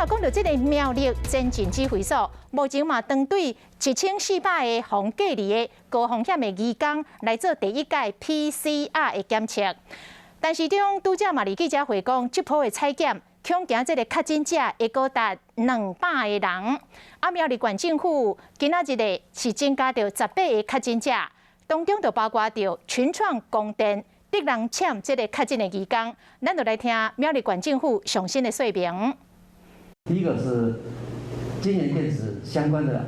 講到這个苗栗前進指揮所，目前嘛針對1400个防隔離的高風險的移工來做第一擺 PCR 的檢測。陳時中拄才嘛佇記者會講，這波的採檢恐驚這个確診者會高達200个人。啊，苗栗縣政府今仔日的是增加著18个確診者，當中就包括著群創光電得人簽這个確診的移工。咱就來聽苗栗縣政府上新的說明。第一個是京元電子相關的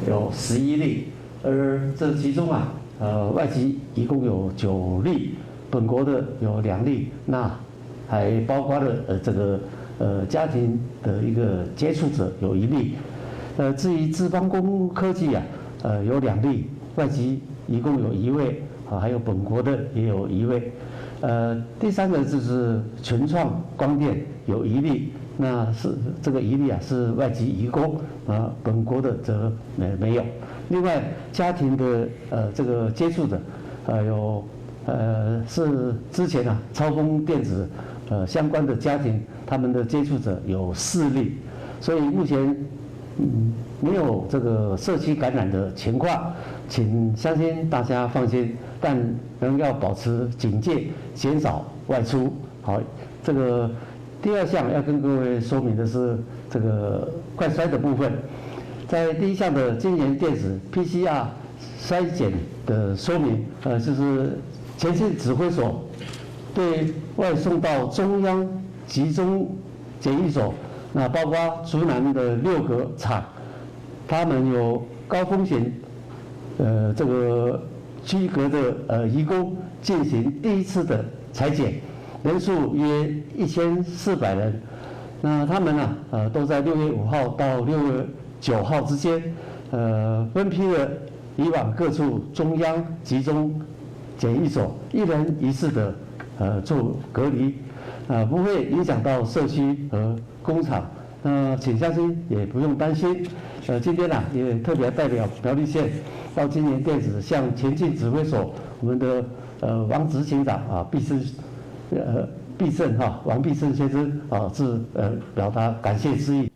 有11例，而這其中啊，外籍一共有9例，本國的有2例，那還包括了這個家庭的一個接觸者有1例，至於智邦工科技啊，有2例，外籍一共有1位，啊，還有本國的也有1位，第三個就是群創光電有1例。那是這個1例啊，是外籍移工啊，本國的則沒有。另外，家庭的這個接觸者，有是之前啊超風電子相關的家庭，他們的接觸者有4例，所以目前沒有這個社區感染的情況，請鄉親大家放心，但仍要保持警戒，減少外出。好，這個。第二項要跟各位說明的是這個快篩的部分，在第一項的京元電子 PCR 篩檢的說明，就是前線指揮所對外送到中央集中檢疫所，那包括竹南的六個廠，他們有高風險，這個區隔的移工進行第一次的採檢。人數約1400人，那他們呢，都在6月5號到6月9號之間，分批的移往各處中央集中檢疫所，一人一室的，做隔離，不會影響到社區和工廠。那請鄉親也不用擔心。今天呢，也特別代表苗栗縣到京元電子向前進指揮所我們的王執行長啊，必須。必勝哈，王必勝先生啊，致表達感謝之意。